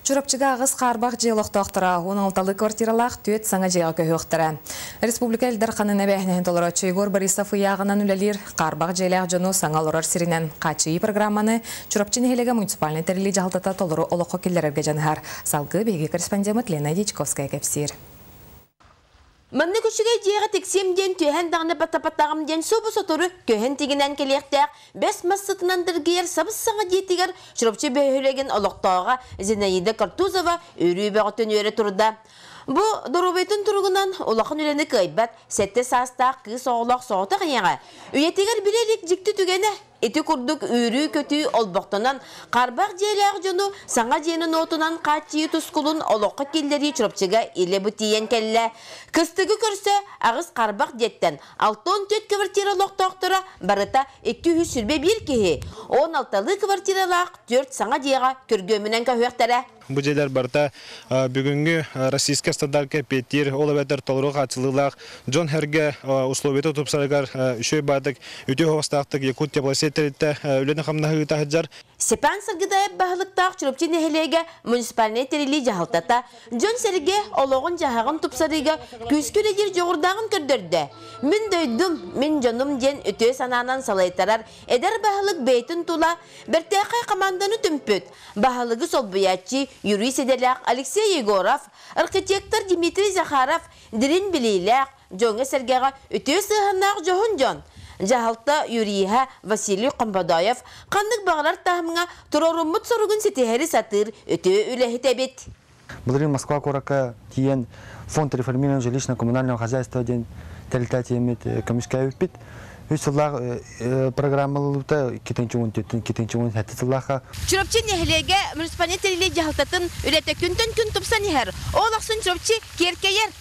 Чурапчыга аҕыс хаарбах дьиэ олохтоохторо 16-лыы квартиралаах түөрт саҥа дьиэҕэ көһүөхтэрэ. Республика Ил Дарханын эбээһинэһин толорооччу Егор Борисов ыйааҕынан үлэлиир хаарбах дьиэлээх дьону саҥа олорор сиринэн хааччыйыы программаны Чурапчы нэһилиэгэ муниципальнай тэриллии дьаһалтата толору олоххо киллэрэргэ дьаныһар. Салгыы биһиги корреспондеммыт Лена Дьячковская кэпсиир. Маннык үчүгэй дьиэҕэ тиксиэм диэн түһэн даҕаны баттапаттаҕым диэн субу сотору көһөн тигинэн кэлиэхтээх бэс мас сытынан дыргыйар сабыс-саҥа дьиэтигэр Чурапчы бөһүөлэгин олохтооҕо Зинаида Картузова өрүү бөҕөтүн үөрэ турда. Бу доруобуйатын туругунан улахан үлэни кыайбат сэттэ саастаах кыыс оҕолоох соҕотох ийэҕэ үйэтигэр билэ илик дьикти түгэнэ. Ити курдук үөрүү-көтүү олбохтонон, харбах дьиэлээх дьону саҥа дьиэни нуотунан хааччыйыы тускулун олоххо киллэрии Чурапчыга илэ бу тиийэн кэллэ. Кыстыгы көрсө аҕыс харбах дьиэттэн 64 квартира олохтоохторо барыта 221 киһи, 16-лыы квартиралаах түөрт саҥа дьиэҕэ күргүөмүнэн көһүөхтэрэ. Бу дьиэлэр барыта бүгүҥҥү российскай стандартка эппиэттиир, ол эбэтэр толору хааччылыылаах дьон-сэргэ условията тупсарыгар үчүгэй баардык, үтүө суобастаахтык Якут теплосеть тэрилтэ үлэни-хамнаһы ыыта сылдьар. Степан Саргыдаев баһылыктаах Чурапчы нэһилиэгэ муниципальнай тэриллии дьаһалтата дьон-сэргэ олоҕун-дьаһаҕын тупсарыыга күүскэ үлэлиир дьоҕурдааҕын көрдөрдө. Мин дойдум, мин дьонум диэн үтүө санаанан салайтарар эдэр баһылык бэйэтин тула бэртээхэй хамаанданы түмпүт. Баһылыгы солбуйааччы юрист идэлээх Алексей Егоров, архитектор Дмитрий Захаров дириҥ билиилээх, дьоҥҥо-сэргэҕэ үтүө сыһыаннаах дьоһун дьон. Дьаһалта юриһа Василий Хомбодоев ханнык баҕарар таһымҥа туруоруммут соругун ситиһэри сатыыр үтүө үлэһит эбит. Былырыын Москва куоракка тиийэн Фонд реформирования жилищно-коммунального хозяйства диэн тэрилтэ тиэммит көмүскээбиппит. Үс сыллаах программалыыбыта 2014 2017 сыллаахха. Чурапчы нэһилиэгэ муниципальнай тэриллии дьаһалтатын үлэтэ күнтэн күн тупсан иһэр. Ол ахсын Чурапчы киэркэйэр.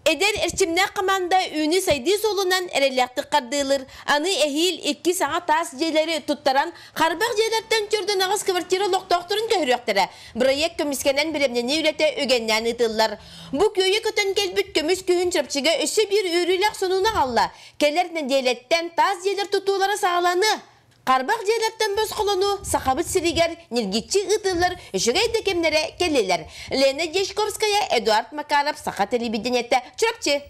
Эдэр эрчимнээх хамаанда үүнүү-сайдыы суолунан эрэллээхтик хардыылыыр. Аны эһиил икки саҥа таас дьиэлэри туттаран, харбах дьиэлэртэн төрдүн аҕыс квартира олохтоохторун көһөрүөхтэрэ. Бырайыак көмүскэнэн бэлэмнэнии үлэтэ үгэннээн ыытыллар. Бу күөйэ көтөн кэлбит көмүс күһүн Чурапчыга өссө биир үөрүүлээх сонуну аҕалла. Кэлэр нэдиэлэттэн таас дьиэлэр тутуулара саҕаланыа. Харбах дьиэлэртэн босхолонуу Сахабыт сиригэр ньиргиччи ыытыллар үчүгэй да кэмнэрэ кэллилэр. Лена Дьячковская, Эдуард Макаров, Саха телевидениетэ, Чурапчы.